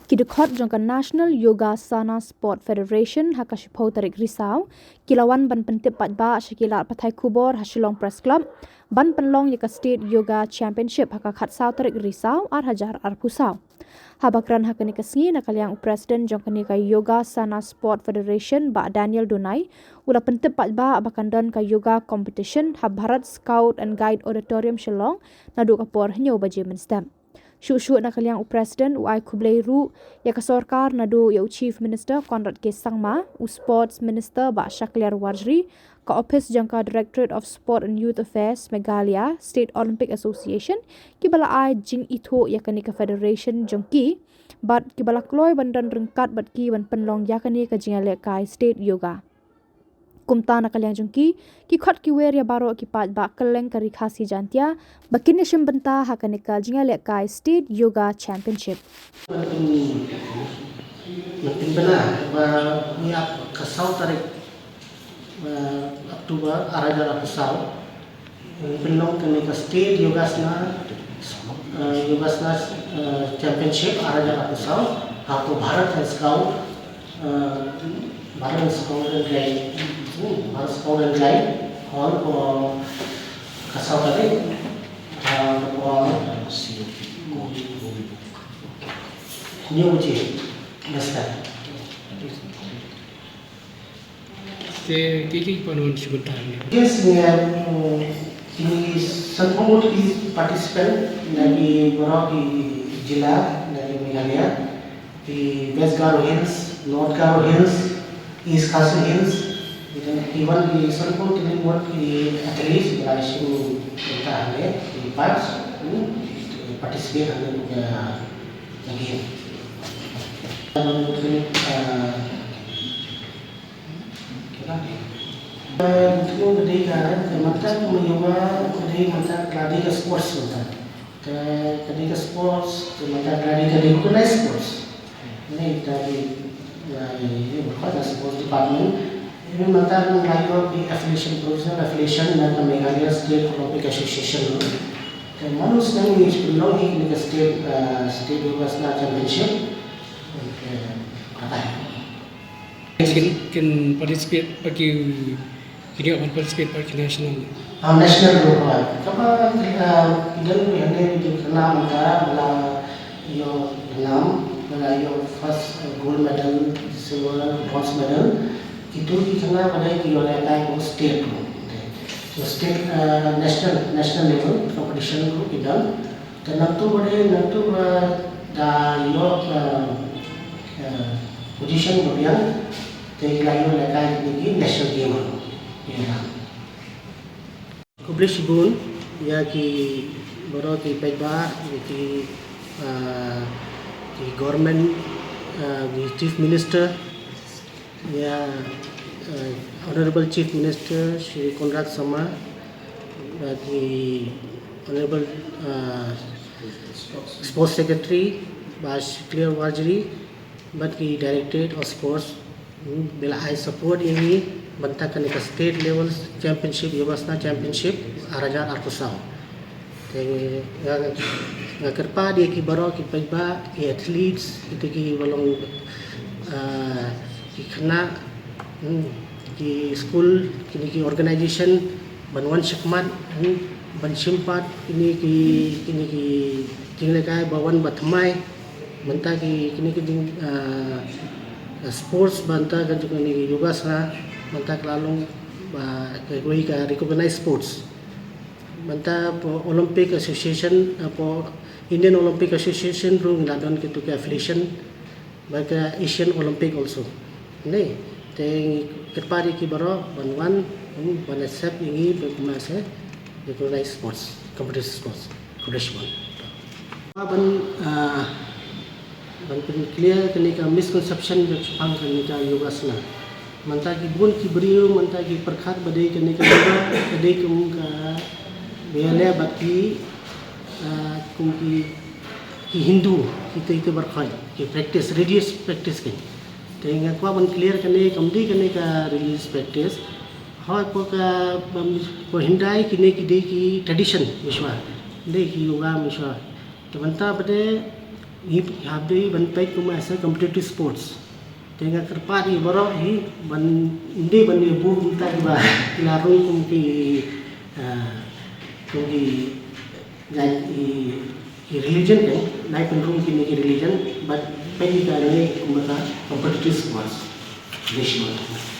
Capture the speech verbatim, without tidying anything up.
Ki dkhot jong ka National Yogasana Sport Federation ha ka shiphew tarik Risaw ki la wan ban pyntip paidbah sha ki lad pathai khubor ha Shillong Press Club ban pynlong ïa ka State Yoga Championship ha ka khatsaw tarik Risaw ar hajar arphew saw. Haba kren ha kane ka sngi na ka liang u President jong kane ka Yogasana Sport Federation, Bah Daniel Dunai, u la pyntip paidbah ba kan don ka yoga competition ha Bharat Scout and Guide Auditorium Shillong naduh ka por hynñiew baje mynstep. Shuh shuh na ka liang u President u ai khublei ruh ïa ka sorkar naduh ïa u Chief Minister Conrad K Sangma, u Sports Minister Bah Shakliar Warjri, ka ophis jong ka Directorate of Sport and Youth Affairs Meghalaya, State Olympic Association, kiba la ai jingithuh ïa kane ka federation jong ki bad kiba la kloi ban don ryngkat bad ki ban pynlong ïa kane ka jingïalehkai State Yoga. Kumta na ka liang jong ki, ki khot ki wer ïa baroh ki paidbah kylleng ka Ri Khasi Jaintia ba kin ïashim bynta ha kane ka jingïalehkai State Yoga Championship. Mynta ba ngi ap ka saw tarik, eh, October ar hajar arphew saw. Pynlong kane ka State Yogasana, eh, Yogasana, eh, Championship ar hajar arphew saw ha ka Bharat and Scout, eh, Bharat and Scout and Guide, hmm, Bharat Scout and Guide Hall ko ka saw tarik, eh, ko hynñiew baje. Understand? Te ki ki panon shi bynta ni. Yes, ngi, mm, ngi sanphew ngut ki participant na ki baroh ki jylla na ki Meghalaya, ki West Garo Hills, North Garo Hills, East Khasi Hills, ki wan ki sanphew tylli ngut ki athletes ki la shim bynta hangne, ki parts, hmm, participate hangne, uh, again. Uh, Ka dei ka, ka mynta ka yoga, ka dei mynta ka dei ka sports mynta. Ka, ka dei ka sports, ka mynta ka dei ka dei ka sports. Ni ka dei, ka dei, ka dei ka sports department. Ini mynta ka dei ka affiliation, professional affiliation na ka Meghalaya State Olympic Association. Ka manu snem ni sepuluh ni ka state, uh, state yoga championship. Okay, kata. Kin, kin participate bad ki, kin ïoh ban participate bad ki national. Ah, national ruh, ah. Kaba, ah, ki don hangne ki khynnah mynta ba la ïoh nam, ba la ïoh first, ah, gold medal, silver, bronze medal. Kitu ki khynnah ba dei ki ïoh lehkai kum state ruh. So state, ah, national, national level competition ruh ki don. Te nangtu ba dei, nangtu ba da ïoh, eh, eh, position ba biang, te ki la ïoh lehkai kine ki national game. Ïa. Khublei shibun ïa ki baroh ki paidbah, ïa ki, eh, ki government, eh, ki Chief Minister, ïa, eh, Honorable Chief Minister Shri Conrad Sangma, bad ki Honorable, eh, Sports Secretary Bah Shakliar Warjri, bad ki Directorate of Sports, hmm, ba la ai support ïa ngi bynta kane ka State Level Championship, Yogasana Championship, ar hajar arphew saw. Te nga, nga kyrpad ïa ki baroh ki paidbah, ki athletes, kita kiba long, ah, ki khynnah, hmm, ki skul, kine ki organization, ban wan shakhmat, hmm, ban shim part, kine ki, kine ki jinglehkai ba wan ba thymmai, mynta ki, kine ki jing, ah, sports, mynta ka jong kine ki yogasana, mynta ka la long ba ka, ka recognized sports. Mynta hapoh Olympic Association, hapoh Indian Olympic Association ruh ngi la don kitu ki affiliation bad ka Asian Olympic also. Ne, te ngi kyrpad ïa ki baroh ban wan, ban accept ïa ngi ban kum ïa se recognized sports, competitive sports. Khublei shibun. Ban, ah, ban pynclear kane ka misconception jong shaphang kane ka yogasana. Mynta ki bun ki briew, mynta ki pyrkhat ba dei kane ka yoga ka dei kum ka ba ïaleh bad ki, ah, kum ki, ki Hindu, kita, kita baroh ki practice, religious practice ki. Te nga kwah ban clear kane, kam dei kane ka religious practice. Hooid, hapoh ka, um, hapoh Hyndai kine ki dei ki tradition mynshuwa. Dei ki yoga mynshuwa. Te mynta pat de Ngi hap dei ban peit kum as a competitive sports. Te nga kyrpad ïa baroh hi ban ym dei ban ïa buh mynta kiba ki la rung kum ki, ah, kum ki, ki, ki religion kan, nai pynrung kine ki religion, but peit ïa kane kum ka competitive sports. Dei shi